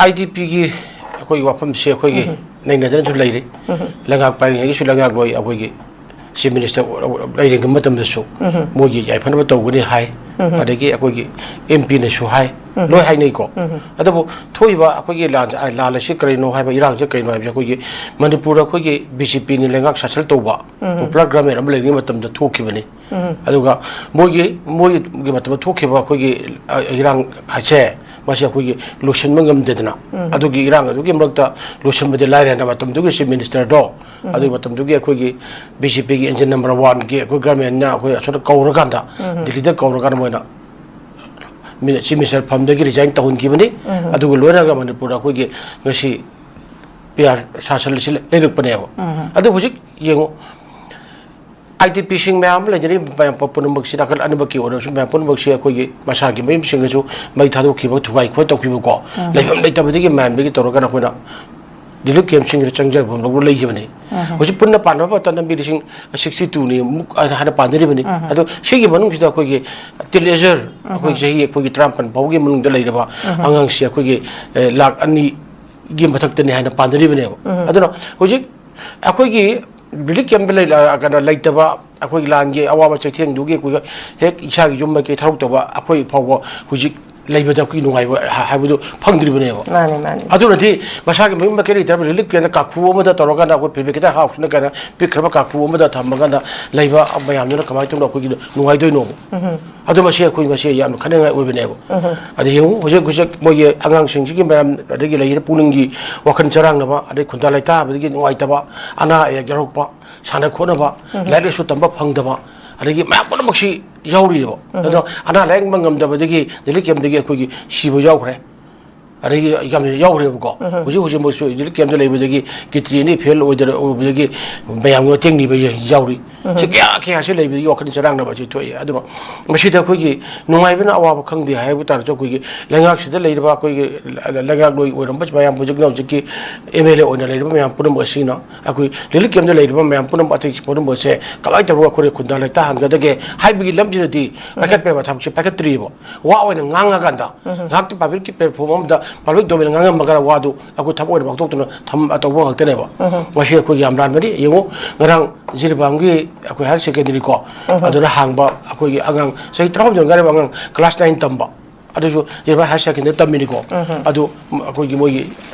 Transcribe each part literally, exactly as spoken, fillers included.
I D ꯄꯤꯒꯤ ꯑꯩꯈꯣꯏꯒꯤ ꯋꯥꯐꯝꯁꯦ ꯑꯩꯈꯣꯏꯒꯤ ꯅꯩꯅꯗꯅꯁꯨ ꯂꯩꯔꯤ꯫ ꯂꯩꯉꯥꯛ ꯄꯥꯏꯔꯤꯉꯩꯒꯤꯁꯨ ꯂꯩꯉꯥꯛꯂꯣꯏ ꯑꯩꯈꯣꯏꯒꯤ Chief Minister ꯂꯩꯔꯤꯉꯩ ꯃꯇꯝꯗꯁꯨ ꯃꯣꯏꯒꯤ ꯌꯥꯏꯐꯅꯕ ꯇꯧꯒꯅꯤ ꯍꯥꯏ꯫ ꯑꯗꯒꯤ ꯑꯩꯈꯣꯏꯒꯤ M P ꯅꯁꯨ ꯍꯥꯏ꯫ ꯂꯣꯏ ꯍꯥꯏꯅꯩꯀꯣ꯫ ꯑꯗꯨꯕꯨ ꯊꯣꯛꯏꯕ ꯑꯩꯈꯣꯏꯒꯤ ꯂꯥꯟ, ꯂꯥꯟ ꯑꯁꯤ ꯀꯔꯤꯅꯣ ꯍꯥꯏꯕ, ꯏꯔꯥꯡꯁꯤ ꯀꯔꯤꯅꯣ ꯍꯥꯏꯕꯁꯦ ꯑꯩꯈꯣꯏꯒꯤ ꯃꯅꯤꯄꯨꯔꯗ ꯑꯩꯈꯣꯏꯒꯤ B J P ꯅ ꯂꯩꯉꯥꯛ ꯁꯥꯁꯟ ꯇꯧꯕ popular government ꯑꯃ ꯂꯩꯔꯤꯉꯩ ꯃꯇꯝꯗ ꯊꯣꯛꯈꯤꯕꯅꯤ꯫ ꯑꯗꯨꯒ ꯃꯣꯏꯒꯤ, ꯃꯣꯏꯒꯤ ꯃꯇꯝꯗ ꯊꯣꯛꯈꯤꯕ ꯑꯩꯈꯣꯏꯒꯤ, ꯑ, ꯏꯔꯥꯡ ꯍꯥꯏꯁꯦ, ꯃꯁꯤ ꯑꯩꯈꯣꯏꯒꯤ ꯂꯣꯏꯁꯤꯟꯕ ꯉꯝꯗꯦꯗꯅ꯫ ꯑꯗꯨꯒꯤ ꯏꯔꯥꯡ ꯑꯗꯨꯒꯤ ꯃꯔꯛꯇ ꯂꯣꯏꯁꯤꯟꯕꯗꯤ ꯂꯥꯏꯔꯦꯅ, ꯃꯇꯝꯗꯨꯒꯤ Chief Minister ꯗꯣ, ꯑꯗꯨꯒꯤ ꯃꯇꯝꯗꯨꯒꯤ ꯑꯩꯈꯣꯏꯒꯤ B J P ꯒꯤ engine number one ꯒꯤ ꯑꯩꯈꯣꯏ government ꯅ ꯑꯩꯈꯣꯏ ꯑꯁꯣꯝꯗ ꯀꯧꯔꯀꯥꯟꯗ, ꯗꯤꯜꯂꯤꯗ ꯀꯧꯔꯀꯥꯟꯗ ꯃꯣꯏꯅ ꯃꯤ-, Chief Minister ꯐꯝꯗꯒꯤ resign ꯇꯧꯍꯟꯈꯤꯕꯅꯤ꯫ ꯑꯗꯨꯒ ꯂꯣꯏꯅꯒ ꯃꯅꯤꯄꯨꯔꯗ ꯑꯩꯈꯣꯏꯒꯤ ꯉꯁꯤ P R ꯁꯥꯁꯟ ꯑꯁꯤ ꯂꯩꯔꯛꯄꯅꯦꯕ꯫ ꯑꯗꯨ ꯍꯧꯖꯤꯛ ꯌꯦꯡꯉꯨ, I D P ꯁꯤꯡ ꯃꯌꯥꯝ ꯑꯃ ꯂꯩꯅꯔꯤ, ꯃꯌꯥꯝ ꯄꯨꯝꯅꯃꯛꯁꯤ, ꯅꯥꯀꯜ ꯑꯅꯤꯃꯛꯀꯤ ꯑꯣꯏꯔꯁꯨ ꯃꯌꯥꯝ ꯄꯨꯝꯅꯃꯛꯁꯤ ꯑꯩꯈꯣꯏꯒꯤ ꯃꯁꯥꯒꯤ ꯃꯌꯨꯝꯁꯤꯡꯗꯁꯨ ꯃꯩ ꯊꯥꯗꯣꯛꯈꯤꯕ, ꯊꯨꯒꯥꯏ ꯈꯣꯠ ꯇꯧꯈꯤꯕꯀꯣ, ꯂꯩꯐꯝ ꯂꯩꯇꯕꯗꯒꯤ ꯃꯌꯥꯝꯗꯒꯤ ꯇꯧꯔꯒ ꯑꯩꯈꯣꯏꯅ relief camp ꯁꯤꯡꯗ ꯆꯪꯖꯐꯝ ꯂꯧꯕ ꯂꯩꯈꯤꯕꯅꯤ꯫ ꯍꯧꯖꯤꯛ ꯄꯨꯟꯅ ꯄꯥꯟꯅꯕ ꯃꯇꯝꯗ ꯃꯤ ꯂꯤꯁꯤꯡ sixty two ꯅꯤ ꯃꯨꯛ ꯍꯥꯏꯅ ꯄꯥꯟꯅꯔꯤꯕꯅꯤ꯫ ꯑꯗꯣ ꯁꯤꯒꯤ ꯃꯅꯨꯡꯁꯤꯗ ꯑꯩꯈꯣꯏꯒꯤ teenager, ꯑꯩꯈꯣꯏ ꯆꯍꯤ ꯑꯩꯈꯣꯏꯒꯤ ꯇꯔꯥꯃꯥꯄꯟ ꯐꯥꯎꯒꯤ ꯃꯅꯨꯡꯗ ꯂꯩꯔꯕ ꯑꯉꯥꯡꯁꯤ ꯑꯩꯈꯣꯏꯒꯤ, ꯑꯦ, ꯂꯥꯈ ꯑꯅꯤꯒꯤ ꯃꯊꯛꯇꯅꯤ ꯍꯥꯏꯅ ꯄꯥꯟꯅꯔꯤꯕꯅꯦꯕ꯫ ꯑꯗꯨꯅ ꯍꯧꯖꯤꯛ ꯑꯩꯈꯣꯏꯒꯤ relief camp ꯇ ꯂꯩ-, ꯀꯩꯅꯣ, ꯂꯩꯇꯕ, ꯑꯩꯈꯣꯏꯒꯤ ꯂꯥꯟꯒꯤ ꯑꯋꯥꯕ ꯆꯩꯊꯦꯡꯗꯨꯒꯤ ꯑꯩꯈꯣꯏꯒ ꯍꯦꯛ ꯏꯁꯥꯒꯤ ꯌꯨꯝ ꯃꯥꯏꯀꯩ ꯊꯥꯗꯣꯛꯇꯕ ꯑꯩꯈꯣꯏ ꯐꯥꯎꯕ ꯍꯧꯖꯤꯛ ꯂꯩꯕꯗ ꯑꯩꯈꯣꯏ ꯅꯨꯡꯉꯥꯏꯕ ꯍꯥ-, ꯍꯥꯏꯕꯗꯨ ꯐꯪꯗ꯭ꯔꯤꯕꯅꯦꯕ꯫ ꯃꯥꯅꯦ, ꯃꯥꯅꯦ꯫ ꯑꯗꯨꯅꯗꯤ ꯃꯁꯥꯒꯤ ꯃꯌꯨꯝ ꯃꯥꯏꯀꯩ ꯂꯩꯇꯕ relief camp ꯇ ꯀꯥꯈꯨ ꯑꯃꯗ ꯇꯧꯔꯀꯥꯟꯗ ꯑꯩꯈꯣꯏ ꯄ꯭ꯔꯤꯚꯦꯠ ꯈꯤꯇꯪ ꯍꯥꯎꯁꯅ ꯀꯩꯅꯣ ꯄꯤꯛꯈ꯭ꯔꯕ ꯀꯥꯈꯨ ꯑꯃꯗ ꯊꯝꯃꯀꯥꯟꯗ ꯂꯩꯕ ꯃꯌꯥꯝꯗꯨꯅ ꯀꯃꯥꯏꯅ ꯇꯧꯅ ꯑꯩꯈꯣꯏꯒꯤ ꯅꯨꯡꯉꯥꯏꯗꯣꯏꯅꯣꯕ? ꯑꯗꯨ ꯃꯁꯤ ꯑꯩꯈꯣꯏ ꯃꯁꯤ ꯌꯥꯝꯅ ꯈꯟꯅꯤꯡꯉꯥꯏ ꯑꯣꯏꯕꯅꯦꯕ꯫ ꯑꯗ ꯌꯦꯡꯉꯨ, ꯍꯧꯖꯤꯛ, ꯍꯧꯖꯤꯛ ꯃꯣꯏꯒꯤ ꯑꯉꯥꯡꯁꯤꯡꯁꯤꯒꯤ ꯃꯌꯥꯝ ꯑꯗꯒꯤ ꯂꯩꯔꯤꯕ ꯄꯨꯛꯅꯤꯡꯒꯤ ꯋꯥꯈꯜ ꯆꯔꯥꯡꯅꯕ, ꯑꯗꯩ ꯈꯨꯟꯗꯥ ꯂꯩꯇꯥꯕꯗꯒꯤ ꯅꯨꯡꯉꯥꯏꯇꯕ, ꯑꯅꯥ ꯑꯌꯦꯛ ꯌꯥꯎꯔꯛꯄ, ꯁꯥꯟꯅ ꯈꯣꯠꯅꯕ, ꯂꯥꯏꯔꯤꯛ ꯂꯥꯏꯁꯨ ꯇꯝꯕ ꯐꯪꯗꯕ, ꯑꯗꯒꯤ ꯃꯌꯥꯝ ꯄꯨꯝꯅꯃꯛꯁꯤ ꯌꯥꯎꯔꯤꯑꯕ꯫ ꯑꯗꯣ ꯑꯅꯥ ꯂꯥꯏꯌꯦꯡꯕ ꯉꯝꯗꯕꯗꯒꯤ relief camp ꯇꯒꯤ ꯑꯩꯈꯣꯏꯒꯤ ꯁꯤꯕ ꯌꯥꯎꯈ꯭ꯔꯦ, ꯑꯗꯒꯤ ꯌꯥꯝ ꯌꯥꯎꯈ꯭ꯔꯦꯕꯀꯣ꯫ ꯍꯧꯖꯤꯛ ꯍꯧꯖꯤꯛ ꯃꯣꯏꯁꯨ relief camp ꯇ ꯂꯩꯕꯗꯒꯤ kidney ꯅ fail ꯑꯣꯏꯗꯅ ꯑꯣꯏꯕꯗꯒꯤ ꯃꯌꯥꯝꯒꯤ ꯃꯇꯦꯡ ꯅꯤꯕ ꯌꯥꯎꯔꯤ꯫ ꯁꯤ ꯀꯌꯥ ꯀꯌꯥꯁꯤ ꯂꯩꯕꯗꯒꯤ ꯋꯥꯈꯜ ꯆꯔꯥꯡꯅꯕ ꯑꯁꯤ ꯊꯣꯛꯑꯦ꯫ ꯑꯗꯨꯅ ꯃꯁꯤꯗ ꯑꯩꯈꯣꯏꯒꯤ ꯅꯨꯡꯉꯥꯏꯕꯅ ꯑꯋꯥꯕ ꯈꯪꯗꯦ ꯍꯥꯏꯕ ꯇꯥꯔꯁꯨ, ꯑꯩꯈꯣꯏꯒꯤ ꯂꯩꯉꯥꯛꯁꯤꯗ ꯂꯩꯔꯤꯕ ꯑꯩꯈꯣꯏꯒꯤ ꯂꯩꯉꯥꯛꯂꯣꯏ ꯑꯣꯏꯔꯝꯕ ꯃꯌꯥꯝ, ꯍꯧꯖꯤꯛꯅ ꯍꯧꯖꯤꯛꯀꯤ M L A ꯑꯣꯏꯅ ꯂꯩꯔꯤꯕ ꯃꯌꯥꯝ ꯄꯨꯝꯅꯃꯛ ꯑꯁꯤꯅ ꯑꯩꯈꯣꯏ relief camp ꯇ ꯂꯩꯔꯤꯕ ꯃꯌꯥꯝ ꯄꯨꯝꯅꯃꯛ, ꯑꯇꯩ ꯄꯨꯝꯅꯃꯛ ꯑꯁꯦ ꯀꯃꯥꯏꯅ ꯇꯧꯔꯒ ꯑꯩꯈꯣꯏꯅ ꯈꯨꯟꯗꯥ ꯂꯩꯇꯥꯍꯟꯒꯗꯒꯦ ꯍꯥꯏꯕꯒꯤ ꯂꯝꯁꯤꯗꯗꯤ ꯄꯥꯏꯈꯠꯄ ꯌꯥꯕ ꯊꯕꯛꯁꯤ ꯄꯥꯏꯈꯠꯇ꯭ꯔꯤꯑꯕ꯫ ꯋꯥ ꯑꯣꯏꯅ ꯉꯥꯡꯉꯀꯥꯟꯗ, ꯉꯥꯏꯍꯥꯛꯇꯤ public ꯀꯤ platform ꯑꯃꯗ ꯄꯕ꯭ꯂꯤꯛ ꯗꯣꯃꯦꯟ ꯉꯥꯡꯉꯝꯃꯒ ꯋꯥꯗꯨ ꯑꯩꯈꯣꯏ ꯊꯕꯛ ꯑꯣꯏꯅ ꯄꯥꯡꯊꯣꯛꯇꯨꯅ ꯊꯝ-, ꯇꯧꯕ ꯉꯥꯛꯇꯅꯦꯕ꯫ ꯉꯁꯤ ꯑꯩꯈꯣꯏꯒꯤ ꯌꯥꯝ ꯂꯥꯟꯕꯅꯤ꯫ ꯌꯦꯡꯉꯨ, ꯉꯔꯥꯡ ꯖꯤꯔꯤꯕꯥꯝꯒꯤ ꯑꯩꯈꯣꯏ ꯍꯥꯌꯔ ꯁꯦꯀꯦꯟꯗꯔꯤ ꯀꯣ, ꯑꯗꯨꯅ ꯍꯥꯡꯕ ꯑꯩꯈꯣꯏꯒꯤ ꯑꯉꯥꯡ ꯆꯍꯤ ꯇꯔꯥꯍꯨꯝꯗꯣꯏ ꯉꯥꯏꯔꯤꯕ ꯑꯉꯥꯡ ꯀ꯭ꯂꯥꯁ ꯅꯥꯏꯟ ꯇꯝꯕ, ꯑꯗꯨꯁꯨ ꯖꯤꯔꯤꯕꯥꯝ ꯍꯥꯌꯔ ꯁꯦꯀꯦꯟꯗꯔꯤ ꯇꯝꯃꯤꯅꯤꯀꯣ꯫ ꯑꯗꯨ ꯑꯩꯈꯣꯏꯒꯤ ꯃꯣꯏꯒꯤ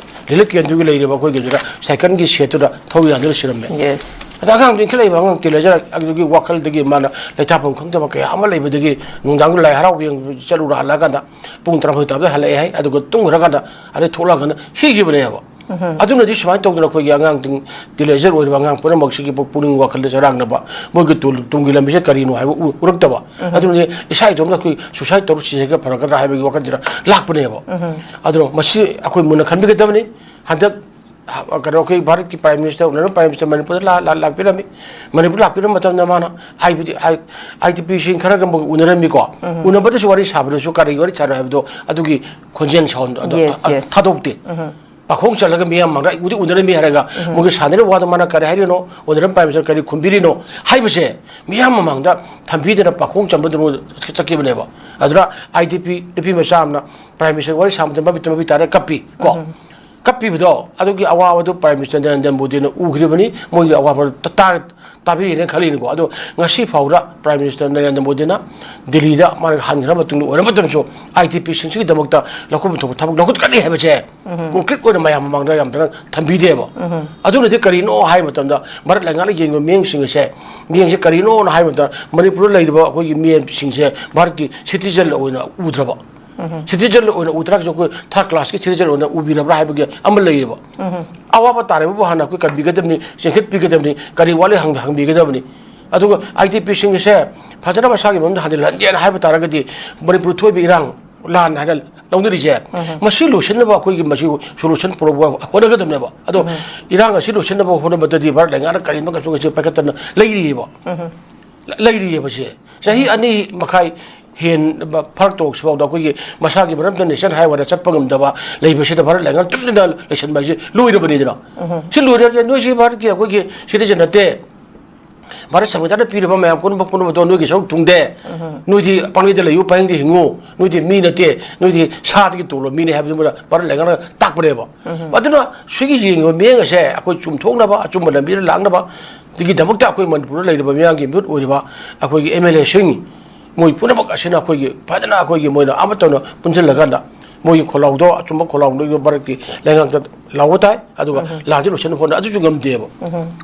ꯔꯤꯂꯤꯐ ꯀꯦꯝꯞꯇꯨꯒꯤ ꯂꯩꯔꯤꯕ ꯑꯩꯈꯣꯏꯒꯤꯗꯨꯗ ꯁꯥꯏꯀꯜꯒꯤ ꯁꯦꯠꯇꯨꯗ ꯊꯧ ꯌꯥꯗꯨꯅ ꯁꯤꯔꯝꯃꯦ꯫ ꯌꯦꯁ꯫ ꯑꯗ ꯑꯉꯥꯡꯗꯨ ꯏꯟꯈꯠꯂꯛꯏꯕ ꯑꯉꯥꯡ ꯇꯤꯅꯦꯖꯔ ꯑꯗꯨꯒꯤ ꯋꯥꯈꯜꯗꯒꯤ ꯃꯥꯅ ꯂꯩꯇꯥꯐꯝ ꯈꯪꯗꯕ ꯀꯌꯥ ꯑꯃ ꯂꯩꯕꯗꯒꯤ ꯅꯨꯡꯗꯥꯡꯗꯨ ꯂꯥꯏ ꯍꯔꯥꯎꯕ ꯌꯦꯡꯕ ꯆꯠꯂꯨꯔ ꯍꯜꯂꯛꯑꯀꯥꯟꯗ ꯄꯨꯡ ꯇꯔꯥꯃꯥꯊꯣꯏ ꯇꯥꯕꯗ ꯍꯜꯂꯛꯑꯦ ꯍꯥꯏ꯫ ꯑꯗꯨꯒ ꯇꯨꯝꯈ꯭ꯔꯀꯥꯟꯗ ꯑꯗꯩ ꯊꯣꯛꯂꯛꯑꯀꯥꯟꯗ ꯁꯤꯈꯤꯕꯅꯦꯕ꯫ ꯑꯗꯨꯅꯗꯤ ꯁꯨꯃꯥꯏꯅ ꯇꯧꯗꯅ ꯑꯩꯈꯣꯏꯒꯤ ꯑꯉꯥꯡꯁꯤꯡ ꯇꯤꯅꯦꯖꯔ ꯑꯣꯏꯔꯤꯕ ꯑꯉꯥꯡ ꯄꯨꯝꯅꯃꯛꯁꯤꯒꯤ ꯄꯨꯛꯅꯤꯡ ꯋꯥꯈꯜꯗ ꯆꯔꯥꯡꯅꯕ, ꯃꯣꯏꯒꯤ ꯇꯨ-, ꯇꯨꯡꯒꯤ ꯂꯝꯕꯤꯁꯦ ꯀꯔꯤꯅꯣ ꯍꯥꯏꯕ ꯎ-, ꯎꯔꯛꯇꯕ꯫ ꯑꯗꯨꯅꯗꯤ ꯏꯁꯥ ꯏꯇꯣꯝꯇ ꯑꯩꯈꯣꯏ ꯁꯨꯁꯥꯏꯠ ꯇꯧꯔ ꯁꯤꯖꯒ ꯐꯔꯛꯀꯗ꯭ꯔꯥ ꯍꯥꯏꯕꯒꯤ ꯋꯥꯈꯜꯁꯤꯗ ꯂꯥꯛꯄꯅꯦꯕ꯫ ꯑꯗꯨꯅ ꯃꯁꯤ ꯑꯩꯈꯣꯏ ꯃꯨꯟꯅ ꯈꯟꯕꯤꯒꯗꯕꯅꯤ꯫ ꯍꯟꯗꯛ ꯍ-, ꯀꯩꯅꯣ, ꯑꯩꯈꯣꯏ ꯚꯥꯔꯠꯀꯤ Prime Minister, Honourable Prime Minister ꯃꯅꯤꯄꯨꯔꯗ ꯂꯥ-, ꯂꯥ-, ꯂꯥꯛꯄꯤꯔꯝꯃꯤ꯫ ꯃꯅꯤꯄꯨꯔ ꯂꯥꯛꯄꯤꯔꯝꯕ ꯃꯇꯝꯗ ꯃꯥꯅ IDP, I-, IDPꯁꯤꯡ ꯈꯔꯒ ꯑꯃꯨꯛ ꯎꯅꯔꯝꯃꯤꯀꯣ꯫ ꯎꯅꯕꯗꯁꯨ ꯋꯥꯔꯤ ꯁꯥꯕꯗꯁꯨ ꯀꯔꯤꯒꯤ ꯋꯥꯔꯤ ꯁꯥꯔꯣꯏ ꯍꯥꯏꯕꯗꯣ ꯑꯗꯨꯒꯤ ꯈꯣꯟꯖꯦꯜ sound ꯑꯗꯣ Yes, ꯑ-, ꯑ-, yes. ꯊꯥꯗꯣꯛꯇꯦ꯫ ꯄꯥꯈꯣꯡ ꯆꯜꯂꯒ ꯃꯤꯌꯥꯝ ꯃꯥꯡꯗ ꯑꯩ ꯎꯗꯤ ꯎꯅꯔꯝꯃꯤ ꯍꯥꯏꯔꯒ ꯃꯣꯏꯒꯤ ꯁꯥꯟꯅꯔꯤꯕ ꯋꯥꯗꯣ ꯃꯥꯅ ꯀꯔꯤ ꯍꯥꯏꯔꯤꯅꯣ, Honourable Prime Minister ꯀꯔꯤ ꯈꯨꯝꯕꯤꯔꯤꯅꯣ ꯍꯥꯏꯕꯁꯦ ꯃꯤꯌꯥꯝ ꯃꯃꯥꯡꯗ ꯊꯝꯕꯤꯗꯅ ꯄꯥꯈꯣꯡ ꯆꯟꯕꯗꯨ ꯆꯠꯈꯤꯕꯅꯦꯕ꯫ ꯑꯗꯨꯅ IDP ꯅꯨꯄꯤ ꯃꯆꯥ ꯑꯃꯅ Prime Minister ꯋꯥꯔꯤ ꯁꯥꯕꯗ ꯃꯃꯤꯠꯇ ꯃꯃꯤꯠ ꯇꯥꯔꯒ ꯀꯞꯄꯤ ꯀꯣ꯫ ꯀꯞꯄꯤꯕꯗꯣ ꯑꯗꯨꯒꯤ ꯑꯋꯥꯕꯗꯨ Prime Minister ꯅꯔꯦꯟꯗ꯭ꯔ ꯃꯣꯗꯤꯅ ꯎꯈ꯭ꯔꯤꯕꯅꯤ, ꯃꯣꯏꯒꯤ ꯑꯋꯥꯕ ꯇ-, ꯇꯥ-, ꯇꯥꯕꯤꯔꯦꯅ ꯈꯜꯂꯤꯅꯤꯀꯣ꯫ ꯑꯗꯣ ꯉꯁꯤ ꯐꯥꯎꯗ Prime Minister ꯅꯔꯦꯟꯗ꯭ꯔ ꯃꯣꯗꯤꯅ ꯗꯤꯜꯂꯤꯗ ꯃꯥꯅ ꯍꯟꯈ꯭ꯔ ꯃꯇꯨꯡꯗ ꯑꯣꯏꯔ ꯃꯇꯝꯁꯨ IDPꯁꯤꯡꯁꯤꯒꯤꯗꯃꯛꯇ ꯂꯧꯈꯠꯐꯝ ꯊꯣꯛꯄ ꯊꯕꯛ ꯂꯧꯈꯠꯀꯅꯤ ꯍꯥꯏꯕꯁꯦ concrete ꯑꯣꯏꯅ ꯃꯌꯥꯝ ꯃꯃꯥꯡꯗ ꯌꯥꯝ ꯐꯖꯅ ꯊꯝꯕꯤꯗꯦꯕ꯫ ꯑꯗꯨꯅꯗꯤ ꯀꯔꯤꯅꯣ ꯍꯥꯏꯕ ꯃꯇꯝꯗ ꯚꯥꯔꯠ ꯂꯩꯉꯥꯛꯅ ꯌꯦꯡꯕ ꯃꯤꯠꯌꯦꯡꯁꯤꯡ ꯑꯁꯦ, ꯃꯤꯠꯌꯦꯡꯁꯦ ꯀꯔꯤꯅꯣꯅ ꯍꯥꯏꯕ ꯃꯇꯝꯗ ꯃꯅꯤꯄꯨꯔꯗ ꯂꯩꯔꯤꯕ ꯑꯩꯈꯣꯏꯒꯤ ꯃꯤꯁꯤꯡꯁꯦ ꯚꯥꯔꯠꯀꯤ citizen ꯑꯣꯏꯅ ꯎꯗ꯭ꯔꯕ꯫ Citizen ꯑꯣꯏꯅ ꯎꯗ꯭ꯔꯒꯁꯨ ꯑꯩꯈꯣꯏ third classꯀꯤ citizen ꯑꯣꯏꯅ ꯎꯕꯤꯔꯕ꯭ꯔꯥ ꯍꯥꯏꯕꯒꯤ ꯑꯃ ꯂꯩꯌꯦꯕ꯫ ꯑꯋꯥꯕ ꯇꯥꯔꯤꯕꯕꯨ ꯍꯥꯟꯅ ꯑꯩꯈꯣꯏ ꯀꯟꯕꯤꯒꯗꯕꯅꯤ, ꯆꯦꯟꯈꯠꯄꯤꯒꯗꯕꯅꯤ, ꯀꯔꯤ ꯋꯥꯠꯂꯤ ꯍꯪ-, ꯍꯪꯕꯤꯒꯗꯕꯅꯤ꯫ ꯑꯗꯨꯒ IDPꯁꯤꯡ ꯑꯁꯦ ꯐꯖꯅ ꯃꯁꯥꯒꯤ ꯃꯐꯝꯗ ꯍꯟꯖꯤꯜꯍꯟꯒꯦꯅ ꯍꯥꯏꯕ ꯇꯥꯔꯒꯗꯤ ꯃꯅꯤꯄꯨꯔ ꯊꯣꯛꯏꯕ ꯏꯔꯥꯡ ꯂꯥꯟ ꯍꯥꯏꯅ ꯂꯧꯅꯔꯤꯁꯦ, ꯃꯁꯤ ꯂꯣꯏꯁꯤꯟꯅꯕ ꯑꯩꯈꯣꯏꯒꯤ ꯃꯁꯤ solution ꯄꯨꯔꯛꯄ ꯍꯣꯠꯅꯒꯗꯕꯅꯦꯕ꯫ ꯑꯗꯣ ꯏꯔꯥꯡ ꯑꯁꯤ ꯂꯣꯏꯁꯤꯟꯅꯕ ꯍꯣꯠꯅꯕꯗꯗꯤ ꯚꯥꯔꯠ ꯂꯩꯉꯥꯛꯅ ꯀꯔꯤꯅꯣ ꯀꯩꯁꯨ ꯀꯩꯁꯨ ꯄꯥꯏꯈꯠꯇꯅ ꯂꯩꯔꯤꯑꯕ꯫ ꯂꯩꯔꯤꯑꯕ ꯁꯦ꯫ ꯆꯍꯤ ꯑꯅꯤ ꯃꯈꯥꯏ ꯍꯦꯟꯕ ꯐꯔꯛ ꯇꯧꯔꯛꯁꯤ ꯐꯥꯎꯗ ꯑꯩꯈꯣꯏꯒꯤ ꯃꯁꯥꯒꯤ ꯃꯔꯝꯗ national highwayꯗ ꯆꯠꯄ ꯉꯝꯗꯕ ꯂꯩꯕꯁꯤꯗ ꯚꯥꯔꯠ ꯂꯩꯉꯥꯛ ꯇꯨꯃꯤꯟꯅ ꯂꯩꯁꯟꯕ ꯍꯥꯏꯁꯦ ꯂꯣꯏꯔꯕꯅꯤꯗꯅ꯫ ꯁꯤ ꯂꯣꯏꯔꯦ ꯍꯥꯏꯕꯁꯦ ꯅꯣꯏꯁꯤ ꯚꯥꯔꯠꯀꯤ ꯑꯩꯈꯣꯏꯒꯤ citizen ꯅꯠꯇꯦ꯫ ꯚꯥꯔꯠ ꯁꯪꯕꯤꯙꯥꯟꯅ ꯄꯤꯔꯤꯕ ꯃꯌꯥꯝ ꯄꯨꯝꯅꯃꯛ ꯄꯨꯝꯅꯃꯛꯇꯣ ꯅꯣꯏꯒꯤ ꯁꯔꯨꯛ ꯊꯨꯡꯗꯦ꯫ ꯅꯣꯏꯗꯤ ꯄꯥꯡꯒꯩꯗ ꯂꯩꯌꯨ, ꯄꯥꯡꯒꯩꯗ ꯍꯤꯡꯉꯨ꯫ ꯅꯣꯏꯗꯤ ꯃꯤ ꯅꯠꯇꯦ, ꯅꯣꯏꯗꯤ ꯁꯥꯗꯒꯤ ꯇꯣꯞꯄ ꯃꯤꯅꯦ ꯍꯥꯏꯕꯗꯨ ꯃꯣꯏꯅ ꯚꯥꯔꯠ ꯂꯩꯉꯥꯛꯅ ꯇꯥꯛꯄꯅꯦꯕ꯫ ꯑꯗꯨꯅ ꯁꯤꯒꯤ ꯌꯦꯡꯉꯤꯕ ꯃꯤꯠꯌꯦꯡ ꯑꯁꯦ ꯑꯩꯈꯣꯏ ꯆꯨꯝꯊꯣꯛꯅꯕ, ꯑꯆꯨꯝꯕ ꯂꯝꯕꯤꯗ ꯂꯥꯛꯅꯕ, ꯗꯒꯤꯗꯃꯛꯇ ꯑꯩꯈꯣꯏ ꯃꯅꯤꯄꯨꯔꯗ ꯂꯩꯔꯤꯕ ꯃꯤꯌꯥꯝꯒꯤ ꯃꯤꯍꯨꯠ ꯑꯣꯏꯔꯤꯕ ꯑꯩꯈꯣꯏꯒꯤ ꯑꯦꯝ ꯑꯦꯜ ꯑꯦꯁꯤꯡ, ꯃꯣꯏ ꯄꯨꯝꯅꯃꯛ ꯑꯁꯤꯅ ꯑꯩꯈꯣꯏꯒꯤ ꯐꯖꯅ ꯑꯩꯈꯣꯏꯒꯤ ꯃꯣꯏꯅ ꯑꯃꯠꯇ ꯑꯣꯏꯅ ꯄꯨꯟꯁꯤꯜꯂꯒ ꯃꯣꯏꯒꯤ ꯈꯣꯜꯂꯥꯎꯗꯣ, ꯑꯆꯨꯝꯕ ꯈꯣꯜꯂꯥꯎꯗꯣ ꯚꯥꯔꯠꯀꯤ ꯂꯩꯉꯥꯛꯇ ꯂꯥꯎꯕ ꯇꯥꯏ, ꯑꯗꯨꯒ ꯂꯥꯟꯁꯤ ꯂꯣꯏꯁꯤꯟꯅꯕ ꯍꯣꯠꯅ ꯑꯗꯨꯁꯨ ꯉꯝꯗꯦꯕ꯫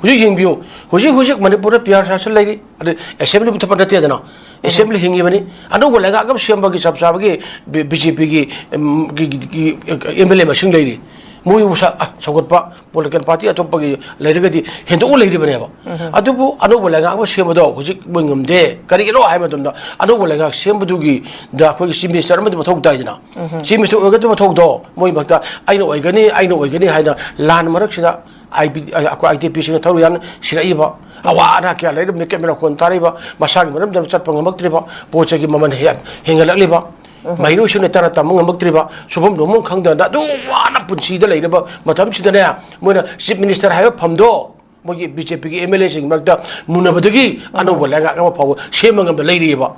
ꯍꯧꯖꯤꯛ ꯌꯦꯡꯕꯤꯌꯨ, ꯍꯧꯖꯤꯛ ꯍꯧꯖꯤꯛ ꯃꯅꯤꯄꯨꯔꯗ ꯄꯤ ꯑꯥꯔ ꯁꯥꯁꯟ ꯂꯩꯔꯤ, ꯑꯗꯩ ꯑꯦꯁꯦꯝꯕ꯭ꯂꯤ ꯃꯨꯊꯠꯄ ꯅꯠꯇꯦꯗꯅ, ꯑꯦꯁꯦꯝꯕ꯭ꯂꯤ ꯍꯤꯡꯉꯤꯕꯅꯤ꯫ ꯑꯅꯧꯕ ꯂꯩꯉꯥꯛ ꯑꯃ ꯁꯦꯝꯕꯒꯤ ꯆꯞ ꯆꯥꯕꯒꯤ ꯕꯤ ꯖꯦ ꯄꯤꯒꯤ ꯑꯦꯝ ꯑꯦꯜ ꯑꯦ ꯃꯁꯤꯡ ꯂꯩꯔꯤ꯫ ꯃꯣꯏꯕꯨ ꯁ-, ꯑ, ꯁꯧꯒꯠꯄ ꯄꯣꯂꯤꯇꯤꯀꯦꯜ ꯄꯥꯔꯇꯤ ꯑꯇꯣꯞꯄꯒꯤ ꯂꯩꯔꯒꯗꯤ ꯍꯦꯟꯗꯣꯛꯅ ꯂꯩꯔꯤꯕꯅꯦꯕ꯫ ꯑꯗꯨꯕꯨ ꯑꯅꯧꯕ ꯂꯩꯉꯥꯛ ꯑꯃ ꯁꯦꯝꯕꯗꯣ ꯍꯧꯖꯤꯛ ꯃꯣꯏ ꯉꯝꯗꯦ꯫ ꯀꯔꯤꯒꯤꯅꯣ ꯍꯥꯏꯕ ꯃꯇꯝꯗ ꯑꯅꯧꯕ ꯂꯩꯉꯥꯛ ꯁꯦꯝꯕꯗꯨꯒꯤꯗ ꯑꯩꯈꯣꯏꯒꯤ ꯆꯤꯐ ꯃꯤꯅꯤꯁꯇꯔ ꯑꯃꯗꯤ ꯃꯊꯧ ꯇꯥꯏꯗꯅ꯫ ꯆꯤꯐ ꯃꯤꯅꯤꯁꯇꯔ ꯑꯣꯏꯒꯗꯕ ꯃꯊꯧꯗꯣ ꯃꯣꯏ ꯃꯔꯛꯇ ꯑꯩꯅ ꯑꯣꯏꯒꯅꯤ, ꯑꯩꯅ ꯑꯣꯏꯒꯅꯤ ꯍꯥꯏꯅ ꯂꯥꯟ ꯃꯔꯛꯁꯤꯗ ꯑꯥꯏ ꯄꯤ, ꯑꯩꯈꯣꯏ ꯑꯥꯏ ꯗꯤ ꯄꯤꯁꯤꯡꯅ ꯊꯧꯔꯤ ꯌꯥꯝꯅ ꯁꯤꯔꯛꯏꯕ, ꯑꯋꯥ ꯑꯅꯥ ꯀꯌꯥ ꯂꯩꯔꯤꯕ, ꯃꯤꯀꯦꯠ ꯃꯤꯔꯣꯟ ꯈꯣꯟ ꯇꯥꯔꯤꯕ, ꯃꯁꯥꯒꯤ ꯃꯔꯝꯗ ꯆꯠꯄ ꯉꯝꯃꯛꯇ꯭ꯔꯤꯕ, ꯄꯣꯠ ꯆꯩꯒꯤ ꯃꯃꯜ ꯍꯦ-, ꯍꯦꯟꯒꯠꯂꯛꯂꯤꯕ, ꯃꯍꯩꯔꯣꯏꯁꯤꯡꯅ ꯇꯔꯥ ꯇꯝꯕ ꯉꯝꯃꯛꯇ꯭ꯔꯤꯕ, ꯁꯨꯐꯝ ꯅꯣꯝꯐꯝ ꯈꯪꯗꯅ ꯑꯗꯨꯝ ꯋꯥꯅ ꯄꯨꯟꯁꯤꯗ ꯂꯩꯔꯕ ꯃꯇꯝꯁꯤꯗꯅꯦ, ꯃꯣꯏꯅ ꯆꯤꯐ ꯃꯤꯅꯤꯁꯇꯔ ꯍꯥꯏꯕ ꯐꯝꯗꯣ ꯃꯣꯏꯒꯤ ꯕꯤ ꯖꯦ ꯄꯤꯒꯤ ꯑꯦꯝ ꯑꯦꯜ ꯑꯦꯁꯤꯡꯒꯤ ꯃꯔꯛꯇ ꯃꯨꯟꯅꯕꯗꯒꯤ ꯑꯅꯧꯕ ꯂꯩꯉꯥꯛ ꯑꯃ ꯐꯥꯎꯕ ꯁꯦꯝꯕ ꯉꯝꯕ ꯂꯩꯔꯤꯑꯕ꯫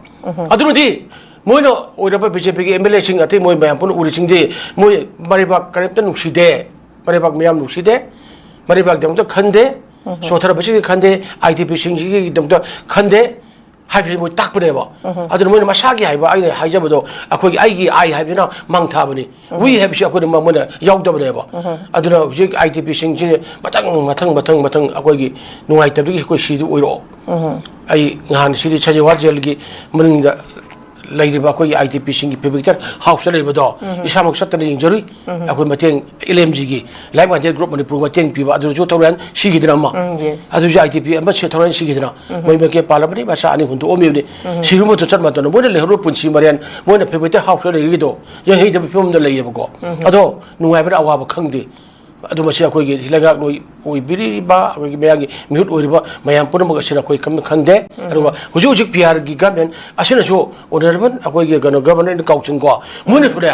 ꯑꯗꯨꯅꯗꯤ ꯃꯣꯏꯅ ꯑꯣꯏꯔꯕ ꯕꯤ ꯖꯦ ꯄꯤꯒꯤ ꯑꯦꯝ ꯑꯦꯜ ꯑꯦꯁꯤꯡ, ꯑꯇꯩ ꯃꯣꯏ ꯃꯌꯥꯝ ꯄꯨꯟꯅ ꯎꯔꯤꯁꯤꯡꯗꯤ ꯃꯣꯏ ꯃꯔꯩꯕꯥꯛ ꯀꯔꯤꯝꯇ ꯅꯨꯡꯁꯤꯗꯦ, ꯃꯔꯩꯕꯥꯛ ꯃꯤꯌꯥꯝ ꯅꯨꯡꯁꯤꯗꯦ, ꯃꯔꯩꯕꯥꯛꯀꯤꯗꯃꯛꯇ ꯈꯟꯗꯦ, ꯁꯣꯊꯔꯕꯁꯤꯡꯒꯤ ꯈꯟꯗꯦ, ꯑꯥꯏ ꯗꯤ ꯄꯤꯁꯤꯡꯁꯤꯒꯤꯗꯃꯛꯇ ꯈꯟꯗꯦ ꯍꯥꯏꯕꯁꯤ ꯃꯣꯏ ꯇꯥꯛꯄꯅꯦꯕ꯫ ꯑꯗꯨꯅ ꯃꯣꯏꯅ ꯃꯁꯥꯒꯤ ꯍꯥꯏꯕ, ꯑꯩꯅ ꯍꯥꯏꯖꯕꯗꯣ, ꯑꯩꯈꯣꯏꯒꯤ ꯑꯩꯒꯤ ꯑꯥꯏ ꯍꯥꯏꯕꯁꯤꯅ ꯃꯥꯡ ꯊꯥꯕꯅꯤ꯫ ꯋꯤ ꯍꯥꯏꯕꯁꯤ ꯑꯩꯈꯣꯏꯅ ꯃ-, ꯃꯣꯏꯅ ꯌꯥꯎꯗꯕꯅꯦꯕ꯫ ꯑꯗꯨꯅ ꯍꯧꯖꯤꯛ ꯑꯥꯏ ꯗꯤ ꯄꯤꯁꯤꯡꯁꯤ ꯃꯊꯪ, ꯃꯊꯪ, ꯃꯊꯪ, ꯃꯊꯪ ꯑꯩꯈꯣꯏꯒꯤ ꯅꯨꯡꯉꯥꯏꯇꯕꯒꯤ ꯑꯩꯈꯣꯏ ꯁꯤꯗ ꯑꯣꯏꯔꯛꯑꯣ꯫ ꯑꯩ ꯅꯍꯥꯟ ꯁꯤꯗꯤ ꯁꯖꯤꯋꯥ ꯖꯦꯜꯒꯤ ꯃꯅꯨꯡꯗ ꯂꯩꯔꯤꯕ ꯑꯩꯈꯣꯏꯒꯤ ꯑꯥꯏ ꯗꯤ ꯄꯤꯁꯤꯡꯒꯤ ꯐꯦꯕ꯭ꯔꯤꯛꯇꯔ ꯍꯥꯎꯁꯇ ꯂꯩꯕꯗꯣ ꯏꯁꯥꯃꯛ ꯆꯠꯇꯅ ꯌꯦꯡꯖꯔꯨꯏ꯫ ꯑꯩꯈꯣꯏ ꯃꯇꯦꯡ, ꯑꯦꯜ ꯑꯦꯝ ꯖꯤꯒꯤ, ꯂꯥꯏꯐ ꯒꯥꯔꯗꯤꯌꯟ ꯒ꯭ꯔꯨꯞ ꯃꯅꯤꯄꯨꯔ ꯃꯇꯦꯡ ꯄꯤꯕ, ꯑꯗꯨꯁꯨ ꯊꯧꯔꯥꯡ ꯁꯤꯈꯤꯗꯅ ꯑꯃ꯫ ꯎꯝ, yes. ꯑꯗꯨꯁꯨ ꯑꯥꯏ ꯗꯤ ꯄꯤ ꯑꯃ ꯁꯤ-, ꯊꯧꯔꯥꯡ ꯁꯤꯈꯤꯗꯅ ꯃꯣꯏ ꯃꯀꯦ ꯄꯥꯜꯂꯕꯅꯤ, ꯃꯆꯥ ꯑꯅꯤ ꯍꯨꯟꯗꯣꯛꯑꯝꯃꯤꯕꯅꯤ꯫ ꯁꯤꯔꯨꯕ ꯃꯇꯝ ꯆꯠ ꯃꯇꯝꯗ ꯃꯣꯏꯅ ꯂꯩꯍꯧꯔꯤꯕ ꯄꯨꯟꯁꯤ ꯃꯔꯦꯟ, ꯃꯣꯏꯅ ꯐꯦꯕ꯭ꯔꯤꯛꯇꯔ ꯍꯥꯎꯁꯇ ꯂꯩꯔꯤꯗꯣ ꯌꯦꯡꯍꯩꯗꯕ ꯐꯤꯕꯝꯗ ꯂꯩꯌꯦꯕꯀꯣ꯫ ꯑꯗꯣ ꯅꯨꯡꯉꯥꯏꯕꯅ ꯑꯋꯥꯕ ꯈꯪꯗꯦ꯫ ꯑꯗꯨ ꯃꯁꯤ ꯑꯩꯈꯣꯏꯒꯤ ꯂꯩꯉꯥꯛꯂꯣꯏ ꯑꯣꯏꯕꯤꯔꯤꯕ, ꯑꯩꯈꯣꯏꯒꯤ ꯃꯌꯥꯝꯒꯤ ꯃꯤꯍꯨꯠ ꯑꯣꯏꯔꯤꯕ ꯃꯌꯥꯝ ꯄꯨꯝꯅꯃꯛ ꯑꯁꯤꯅ ꯑꯩꯈꯣꯏ ꯀꯝ-, ꯈꯪꯗꯦ꯫ ꯑꯗꯨꯒ ꯍꯧꯖꯤꯛ ꯍꯧꯖꯤꯛ ꯄꯤ ꯑꯥꯔꯒꯤ ꯒꯚꯔꯟꯃꯦꯟ ꯑꯁꯤꯅꯁꯨ ꯑꯣꯅꯔꯦꯕꯜ ꯑꯩꯈꯣꯏꯒꯤ ꯀꯩꯅꯣ ꯒꯚꯔꯅꯔ ꯏꯟ ꯀꯥꯎꯟꯁꯤꯜ ꯀꯣ, ꯃꯣꯏꯅꯁꯨꯅꯦ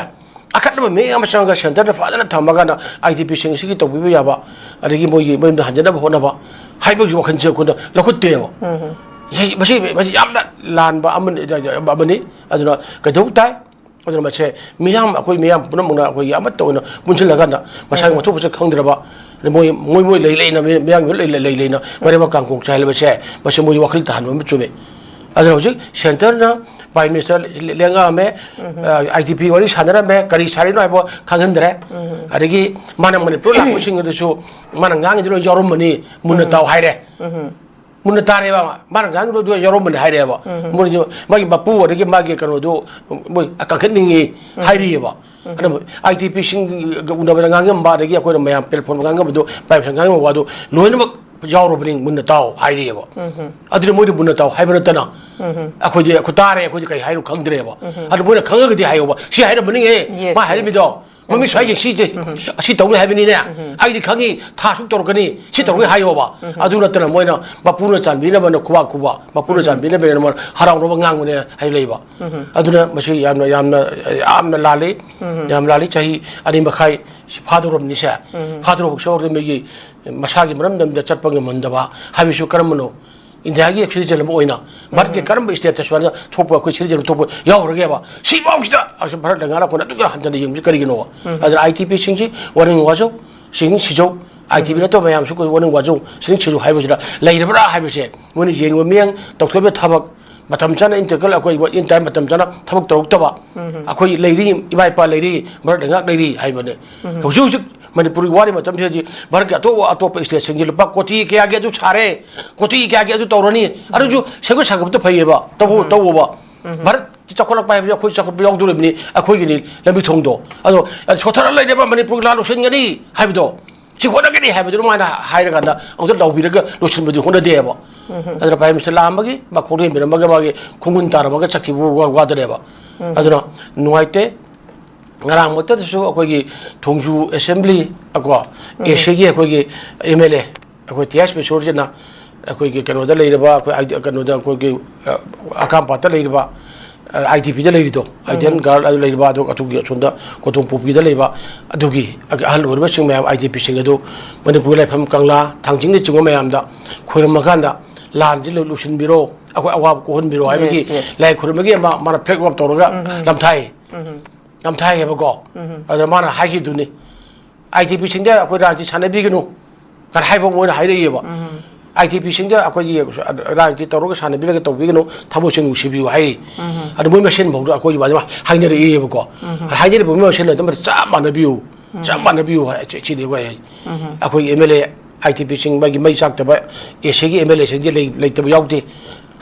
ꯑꯈꯟꯅꯕ ꯃꯤ ꯑꯃ ꯆꯪꯉꯒ centreꯗ ꯐꯖꯅ ꯊꯝꯃꯀꯥꯟꯗ IDPꯁꯤꯡ ꯑꯁꯤꯒꯤ ꯇꯧꯕꯤꯕ ꯌꯥꯕ, ꯑꯗꯒꯤ ꯃꯣꯏꯒꯤ ꯃꯌꯨꯝꯗ ꯍꯟꯖꯅꯕ ꯍꯣꯠꯅꯕ ꯍꯥꯏꯕꯒꯤ ꯋꯥꯈꯜꯁꯦ ꯑꯩꯈꯣꯏꯅ ꯂꯧꯈꯠꯇꯦꯕ꯫ ꯃꯁꯤ, ꯃꯁꯤ, ꯃꯁꯤ ꯌꯥꯝꯅ ꯂꯥꯟꯕ ꯑꯃꯅꯤ, ꯑꯃꯅꯤ꯫ ꯑꯗꯨꯅ ꯀꯩꯗꯧ ꯇꯥꯏ? ꯑꯗꯨꯅ ꯃꯁꯦ ꯃꯤꯌꯥꯝ, ꯑꯩꯈꯣꯏ ꯃꯤꯌꯥꯝ ꯄꯨꯝꯅꯃꯛꯅ ꯑꯩꯈꯣꯏꯒꯤ ꯑꯃꯠꯇ ꯑꯣꯏꯅ ꯄꯨꯟꯁꯤꯜꯂꯒ ꯃꯁꯥꯒꯤ ꯃꯊꯧ ꯃꯁꯛ ꯈꯪꯗ꯭ꯔꯕ, ꯃꯣꯏ, ꯃꯣꯏ, ꯃꯣꯏ ꯂꯩ ꯂꯩꯅ, ꯃꯤ-, ꯃꯤꯌꯥꯝꯒꯤ ꯂꯩ ꯂꯩ ꯂꯩꯅ ꯃꯔꯩꯕꯥꯛ ꯀꯥꯡꯈꯣꯡ ꯆꯥꯏꯍꯜꯂꯕꯁꯦ, ꯃꯁꯤ ꯃꯣꯏ ꯋꯥꯈꯜ ꯇꯥꯍꯟꯕ ꯑꯃ ꯆꯨꯝꯃꯤ꯫ ꯑꯗꯨꯅ ꯍꯧꯖꯤꯛ centreꯅ Prime Minister ꯂꯦꯡꯉꯛꯑꯝꯃꯦ, IDP ꯋꯥꯔꯤ ꯁꯥꯟꯅꯔꯝꯃꯦ, ꯀꯔꯤ ꯁꯥꯔꯤꯅꯣ ꯍꯥꯏꯕ ꯈꯪꯍꯟꯗ꯭ꯔꯦ꯫ ꯑꯗꯒꯤ ꯃꯥꯅ ꯃꯅꯤꯄꯨꯔ ꯂꯥꯛꯄꯁꯤꯡ ꯑꯗꯨꯁꯨ ꯃꯥꯅ ꯉꯥꯡꯉꯤꯗꯨ ꯂꯣꯏ ꯌꯥꯎꯔꯝꯃꯅꯤ, ꯃꯨꯟꯅ ꯇꯥꯎ ꯍꯥꯏꯔꯦ꯫ ꯃꯨꯟꯅ ꯇꯥꯔꯦꯕ, ꯃꯥꯅ ꯉꯥꯡꯉꯤꯕꯗꯨ ꯌꯥꯎꯔꯝꯕꯅꯤ ꯍꯥꯏꯔꯦꯕ꯫ ꯃꯣꯏꯁꯨ ꯃꯥꯒꯤ ꯃꯄꯨ ꯑꯗꯒꯤ ꯃꯥꯒꯤ ꯀꯩꯅꯣꯗꯨ ꯃꯣꯏ ꯀꯟꯈꯠꯅꯤꯡꯉꯤ ꯍꯥꯏꯔꯤꯑꯕ꯫ ꯑꯗꯨꯅ IDPꯁꯤꯡꯒ ꯎꯅꯕꯗ ꯉꯥꯡꯉꯝꯕ, ꯑꯗꯒꯤ ꯑꯩꯈꯣꯏꯅ ꯃꯌꯥꯝ platformꯗ ꯉꯥꯡꯉꯝꯕꯗꯨ, ꯄ꯭ꯔꯥꯏꯝꯁꯟ ꯉꯥꯡꯉꯝꯕ ꯋꯥꯗꯨ ꯂꯣꯏꯅꯃꯛ ꯌꯥꯎꯔꯕꯅꯤ, ꯃꯨꯟꯅ ꯇꯥꯎ ꯍꯥꯏꯔꯤꯑꯕ꯫ ꯑꯗꯨꯅ ꯃꯣꯏꯗꯤ ꯃꯨꯟꯅ ꯇꯥꯎ ꯍꯥꯏꯕ ꯅꯠꯇꯅ ꯑꯩꯈꯣꯏꯗꯤ, ꯑꯩꯈꯣꯏ ꯇꯥꯔꯦ, ꯑꯩꯈꯣꯏꯗꯤ ꯀꯩ ꯍꯥꯏꯅꯣ ꯈꯪꯗ꯭ꯔꯦꯕ꯫ ꯑꯗꯨ ꯃꯣꯏꯅ ꯈꯪꯉꯒꯗꯤ ꯍꯥꯏꯌꯣꯕ, "ꯁꯤ ꯍꯥꯏꯔꯝꯕꯅꯤꯍꯦ, ꯃꯥ ꯍꯥꯏꯔꯝꯃꯤꯗꯣ꯫ ꯃꯃꯤꯠ ꯁ꯭ꯋꯥꯏ ꯌꯦꯡꯁꯤꯁꯦ, ꯑꯁꯤ ꯇꯧꯅꯤ ꯍꯥꯏꯕꯅꯤꯅꯦ, ꯑꯩꯗꯤ ꯈꯪꯉꯤ, ꯊꯥ ꯑꯁꯨꯛ ꯇꯧꯔꯛꯀꯅꯤ, ꯁꯤ ꯇꯧꯔꯛꯀꯅꯤ" ꯍꯥꯏꯌꯣꯕ꯫ ꯑꯗꯨ ꯅꯠꯇꯅ ꯃꯣꯏꯅ ꯃꯄꯨꯅ ꯆꯥꯟꯕꯤꯅꯕꯅ ꯈꯨꯕꯥꯛ ꯈꯨꯕ, ꯃꯄꯨꯅ ꯆꯥꯟꯕꯤꯅꯕꯅ ꯃꯣꯏꯅ ꯍꯔꯥꯎꯅꯕ ꯉꯥꯡꯕꯅꯦ ꯍꯥꯏ ꯂꯩꯕ꯫ ꯑꯗꯨꯅ ꯃꯁꯤ ꯌꯥꯝꯅ, ꯌꯥꯝꯅ, ꯌꯥꯝꯅ ꯂꯥꯜꯂꯤ, ꯌꯥꯝ ꯂꯥꯜꯂꯤ꯫ ꯆꯍꯤ ꯑꯅꯤ ꯃꯈꯥꯏ ꯐꯥꯗꯧꯔꯕꯅꯤꯁꯦ꯫ ꯐꯥꯗꯧꯔꯕꯁꯨ ꯃꯤꯒꯤ ꯃꯁꯥꯒꯤ ꯃꯔꯝꯗꯝꯗ ꯆꯠꯄ ꯉꯝꯍꯟꯗꯕ ꯍꯥꯏꯕꯁꯨ ꯀꯔꯝꯕꯅꯣ? ꯏꯟꯗꯤꯌꯥꯒꯤ citizen ꯑꯃ ꯑꯣꯏꯅ ꯚꯥꯔꯠꯀꯤ ꯀꯔꯝꯕ stateꯇ ꯁꯨꯃꯥꯏꯅ ꯊꯣꯛꯄ ꯑꯩꯈꯣꯏ citizen ꯊꯣꯛꯄ ꯌꯥꯎꯈ꯭ꯔꯒꯦꯕ? ꯁꯤꯐꯥꯎꯁꯤꯗ ꯑꯁ ꯚꯥꯔꯠꯅ ꯉꯥꯡꯅ ꯑꯩꯈꯣꯏꯅ ꯑꯗꯨꯛ ꯌꯥꯝ ꯍꯟꯊꯅ ꯌꯦꯡꯕꯁꯤ ꯀꯔꯤꯒꯤꯅꯣꯕ? ꯑꯗꯨꯅ IDPꯁꯤꯡꯁꯤ ꯋꯥꯔꯤꯡ ꯋꯥꯖꯧ, ꯁꯤꯡ ꯁꯤꯖꯧ, IDP ꯅꯠꯇꯕ ꯃꯌꯥꯝꯁꯨ ꯑꯩꯈꯣꯏ ꯋꯥꯔꯤꯡ ꯋꯥꯖꯧ, ꯁꯤꯡ ꯁꯤꯖꯧ ꯍꯥꯏꯕꯁꯤꯗ ꯂꯩꯔꯕ꯭ꯔꯥ ꯍꯥꯏꯕꯁꯦ ꯃꯣꯏꯅ ꯌꯦꯡꯕ ꯃꯤꯠꯌꯦꯡ, ꯇꯧꯊꯣꯛꯏꯕ ꯊꯕꯛ, ꯃꯇꯝ ꯆꯥꯅ ꯏꯟꯇꯔꯀꯦꯜ ꯑꯩꯈꯣꯏ in time ꯃꯇꯝ ꯆꯥꯅ ꯊꯕꯛ ꯇꯧꯔꯛꯇꯕ, ꯑꯩꯈꯣꯏ ꯂꯩꯔꯤ, ꯏꯃꯥ ꯏꯄꯥ ꯂꯩꯔꯤ, ꯚꯥꯔꯠ ꯂꯩꯉꯥꯛ ꯂꯩꯔꯤ ꯍꯥꯏꯕꯅꯦ꯫ ꯍꯧꯖꯤꯛ ꯍꯧꯖꯤꯛ ꯃꯅꯤꯄꯨꯔꯒꯤ ꯋꯥꯔꯤ ꯃꯇꯝꯁꯤꯗꯗꯤ ꯚꯥꯔꯠꯀꯤ ꯑꯇꯣꯞꯄ ꯑꯇꯣꯞꯄ stateꯁꯤꯡꯒꯤ ꯂꯨꯄꯥ ꯀꯣꯇꯤ ꯀꯌꯥꯒꯤ ꯑꯗꯨ ꯁꯥꯔꯦ, ꯀꯣꯇꯤ ꯀꯌꯥꯒꯤ ꯑꯗꯨ ꯇꯧꯔꯅꯤ, ꯑꯗꯨꯁꯨ ꯁꯦꯝꯒꯠ ꯁꯥꯒꯠꯄꯗꯣ ꯐꯩꯌꯦꯕ, ꯇꯧꯕ ꯇꯧꯕ꯫ ꯚꯥꯔꯠꯀꯤ ꯆꯥꯎꯈꯠꯂꯛꯄ ꯍꯥꯏꯕꯁꯤ ꯑꯩꯈꯣꯏ ꯆꯥꯎꯈꯠꯄ ꯌꯥꯎꯗꯣꯔꯤꯕꯅꯤ, ꯑꯩꯈꯣꯏꯒꯤꯅꯤ ꯂꯝꯕꯤ ꯊꯣꯡꯗꯣ꯫ ꯑꯗꯣ ꯁꯣꯠꯊꯔ ꯂꯩꯔꯦꯕ, ꯃꯅꯤꯄꯨꯔꯒꯤ ꯂꯥꯟ ꯂꯣꯏꯁꯤꯟꯒꯅꯤ ꯍꯥꯏꯕꯗꯣ, ꯁꯤ ꯍꯣꯠꯅꯒꯅꯤ ꯍꯥꯏꯕꯗꯨ ꯑꯗꯨꯃꯥꯏꯅ ꯍꯥꯏꯔꯀꯥꯟꯗ ꯑꯃꯨꯛꯇ ꯂꯥꯎꯕꯤꯔꯒ ꯂꯣꯏꯁꯤꯟꯕꯗꯤ ꯍꯣꯠꯅꯗꯦꯕ꯫ ꯑꯗꯨꯅ Prime Minister ꯂꯥꯛꯑꯝꯕꯒꯤ ꯃꯈꯣꯡ ꯂꯦꯝꯕꯤꯔꯝꯃꯒ ꯃꯥꯒꯤ ꯈꯣꯡꯒꯨꯟ ꯇꯥꯔꯝꯃꯒ ꯆꯠꯈꯤꯕ ꯋꯥ-, ꯋꯥꯗꯅꯦꯕ꯫ ꯑꯗꯨꯅ ꯅꯨꯡꯉꯥꯏꯇꯦ꯫ ꯉꯔꯥꯡꯃꯛꯇꯗꯁꯨ ꯑꯩꯈꯣꯏꯒꯤ ꯊꯣꯡꯖꯨ assembly ꯀꯣ, ꯎꯝ꯫ ACꯒꯤ ꯑꯩꯈꯣꯏꯒꯤ MLA, ꯑꯩꯈꯣꯏ ꯇꯤ ꯑꯥꯏ ꯏꯁꯄꯦꯁꯣꯔꯁꯤꯅ ꯑꯩꯈꯣꯏꯒꯤ ꯀꯩꯅꯣꯗ ꯂꯩꯔꯕ, ꯑꯩꯈꯣꯏ ꯑꯥꯏ-, ꯀꯩꯅꯣꯗ ꯑꯩꯈꯣꯏꯒꯤ, ꯑ, ꯑꯀꯥꯝꯄꯥꯠꯇ ꯂꯩꯔꯕ ꯑꯥꯏ ꯗꯤ ꯄꯤꯗ ꯂꯩꯔꯤꯗꯣ, ꯑꯥꯏꯗꯤꯌꯥꯟ ꯒꯥꯔꯜ ꯑꯗꯨ ꯂꯩꯔꯤꯕ, ꯑꯗꯨꯒ ꯑꯗꯨꯒꯤ ꯑꯁꯣꯝꯗ ꯀꯣꯟꯊꯣꯡ ꯄꯣꯛꯄꯤꯗ ꯂꯩꯕ, ꯑꯗꯨꯒꯤ ꯑꯍꯜ ꯑꯣꯏꯔꯕꯁꯤꯡ ꯃꯌꯥꯝ, ꯑꯥꯏ ꯗꯤ ꯄꯤꯁꯤꯡ ꯑꯗꯨ ꯃꯅꯤꯄꯨꯔꯒꯤ ꯂꯥꯏꯐꯝ ꯀꯪꯂꯥ, ꯊꯥꯡꯖꯤꯡꯅꯆꯤꯡꯕ ꯃꯌꯥꯝꯗ ꯈꯣꯏꯔꯝꯃꯀꯥꯟꯗ, "ꯂꯥꯟꯁꯤ ꯂꯣꯏ ꯂꯣꯏꯁꯤꯟꯕꯤꯔꯣ, ꯑꯩꯈꯣꯏ ꯑꯋꯥꯕ ꯀꯣꯛꯍꯟꯕꯤꯔꯣ" ꯍꯥꯏꯕꯒꯤ Yes, yes. ꯂꯥꯏ ꯈꯨꯔꯨꯝꯕꯒꯤ ꯑꯃ ꯃꯥꯅ ꯐ꯭ꯂꯦꯛ ꯑꯣꯐ ꯇꯧꯔꯒ ꯎꯝ, ꯎꯝ꯫ ꯅꯝꯊꯥꯏ꯫ ꯎꯝ, ꯎꯝ꯫ ꯅꯝꯊꯥꯏꯌꯦꯕꯀꯣ꯫ ꯎꯝ, ꯎꯝ꯫ ꯑꯗꯨꯗ ꯃꯥꯅ ꯍꯥꯏꯈꯤꯗꯨꯅꯤ, "ꯑꯥꯏ ꯗꯤ ꯄꯤꯁꯤꯡꯗ ꯑꯩꯈꯣꯏ ꯔꯥꯖꯅꯤꯇꯤ ꯁꯥꯟꯅꯕꯤꯒꯅꯨ" ꯀꯥꯏꯅ ꯍꯥꯏꯕ ꯃꯣꯏꯅ ꯍꯥꯏꯔꯛꯏꯑꯕ꯫ ꯎꯝ꯫ "ꯑꯥꯏ ꯗꯤ ꯄꯤꯁꯤꯡꯗ ꯑꯩꯈꯣꯏꯒꯤ ꯔꯥꯖꯅꯤꯇꯤ ꯇꯧꯔꯒ ꯁꯥꯟꯅꯕꯤꯔꯒ ꯇꯧꯕꯤꯒꯅꯨ, ꯊꯃꯣꯏꯁꯦ ꯅꯨꯡꯁꯤꯕꯤꯌꯨ" ꯍꯥꯏꯔꯤ꯫ ꯎꯝ꯫ ꯑꯗꯨ ꯃꯣꯏ ꯃꯁꯦꯟ ꯐꯥꯎꯗ ꯑꯩꯈꯣꯏꯒꯤ ꯑꯗꯨꯃꯥꯏꯅ ꯍꯥꯏꯅꯔꯛꯏꯑꯕꯀꯣ꯫ ꯎꯝ꯫ ꯍꯥꯏꯅꯔꯤꯕ ꯃꯣꯏ ꯃꯁꯦꯟ ꯑꯗꯨꯝ ꯆꯞ ꯃꯥꯟꯅꯕꯤꯌꯨ, ꯎꯝ꯫ ꯆꯞ ꯃꯥꯟꯅꯕꯤꯌꯨ ꯍꯥꯏ, ꯁꯤ-, ꯁꯤꯅꯤ ꯑꯩꯈꯣꯏ ꯍꯥꯏ꯫ ꯎꯝ꯫ ꯑꯩꯈꯣꯏꯒꯤ M L A, I D ꯄꯤꯁꯤꯡ, ꯃꯥꯒꯤ ꯃꯩ ꯆꯥꯛꯇꯕ, ꯑꯦ ꯁꯤꯒꯤ ꯑꯦꯝ ꯑꯦꯜ ꯑꯦꯁꯤꯡꯗꯤ ꯂꯩ-, ꯂꯩꯇꯕ ꯌꯥꯎꯗꯦ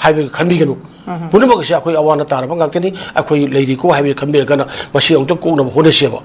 ꯍꯥꯏꯕꯒꯤ ꯈꯟꯕꯤꯒꯅꯨ꯫ ꯎꯝ꯫ ꯄꯨꯝꯅꯃꯛ ꯑꯁꯤ ꯑꯩꯈꯣꯏ ꯑꯋꯥ ꯑꯅꯥ ꯇꯥꯔꯕ ꯉꯥꯛꯇꯅꯤ, ꯑꯩꯈꯣꯏ ꯂꯩꯔꯤꯀꯣ ꯍꯥꯏꯕꯒꯤ ꯈꯟꯕꯤꯔꯒꯅ ꯃꯁꯤ ꯑꯃꯨꯛꯇ ꯀꯣꯛꯅꯕ ꯍꯣꯠꯅꯁꯦꯕ꯫